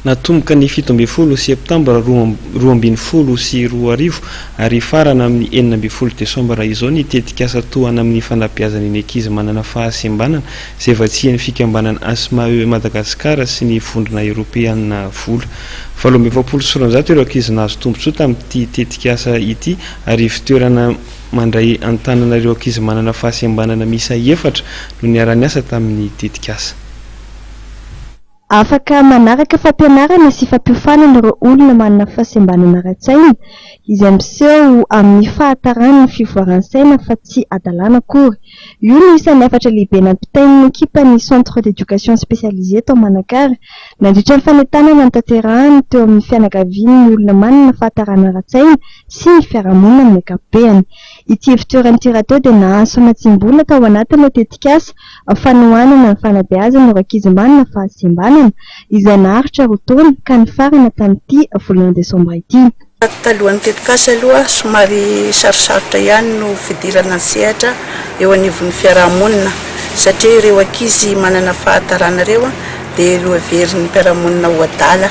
Natomboka ny 17 septambra 2012 ary hifarana amin'ny 16 desambra izao ny tetikasa tohana amin'ny fanabeazana ny ankizy manana fahasembanana izay vatsian'ny fikambanana Asmae Madagascar sy ny Vondrona Eoropeanina vola. 248 ireo ankizy nahazo tombontsoa tamin'ity tetikasa ity ary ivontoerana mandray an-tanana ireo ankizy manana fahasembanana miisa efatra no niara-niasa tamin'ny tetikasa. Afaka manaraka fampianarana sy fampiofanana ireo olona manana fahasembanana ara-tsaina izay miseho amin'ny fahataran'ny fivoaran'ny saina fa tsy hadalana akory. Io no isan'ny hafatra lehibe nampitain'ny ekipan'ny Centre d'éducation spécialisée tao Manakara nandritra ny fanentanana notanterahiny teo amin'ny fianakavian'ny olona manana fahatarana ara-tsaina sy ny fiarahamonina amin'ny ankapobeny. Ity ivontoerana ity rahateo dia nahazo famatsiam-bola tao anatin'ilay tetikasa fanohanana ny fanabeazana ireo ankizy manana fahasembanana, izay naharitra 2 taona ka nifarana tamin'ity volana desambra ity. Talohan'ny tetikasa aloha somary sarosarotra ihany no fidirana an-tsehatra eo anivon'ny fiarahamonina satria ireo ankizy manana fahatarana ireo dia noheverin'ny mpiara-monina ho adala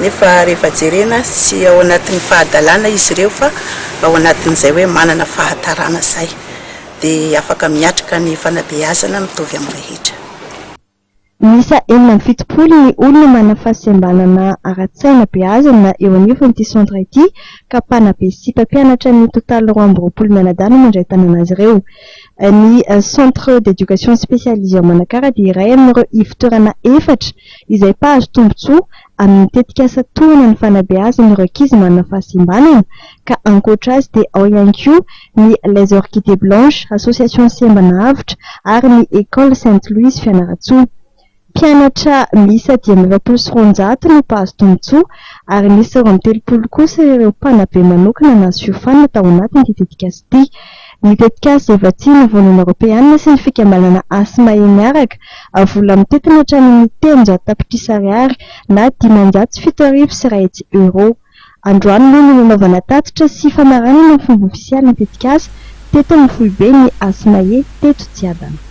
nefa rehefa jerena tsy ao anatin'ny fahadalana izy ireo fa ao anatin'izay hoe manana fahatarana izay dia afaka miatrika ny fanabeazana mitovy amin'ny rehetra. Miisa 76 ny olona manana fahasembanana ara-tsaina beazina eo anivon'ity centre ity ka mpanabe sy mpampianatra ny totaly 22 mianadahy no mandray tanana azy ireo. Ny Centre d'éducation spécialisée ao Manakara dia iray amin'ireo ivontoerana efatra izay mpahazo tombontsoa amin'ny tetikasa tohana ny fanabeazana ireo ankizy manana fahasembanana ka ankoatra azy dia ao ihany koa ny Les Orchidées Blanches, Association Sembana Avotra ary ny École Sainte Louise Fianarantsoa. Mpianatra miisa 245 no mpahazo tombontsoa ary misy 32 kosa ireo mpanabe manokana nahazo fiofanana tao anatin'ity tetikasa ity. Ny tetikasa izay vatsian'ny Vondrona Eoropeanina sy ny fikambanana Asmae miaraka, vola mitentina hatrany amin'ny 300 tapitrisa ariary na 105 700 euros. Androany moa no nanaovana tatitra sy famaranana ny fomba ofisialy ny tetikasa teto amin'ny foibe ny Asmae teto Tsiadana.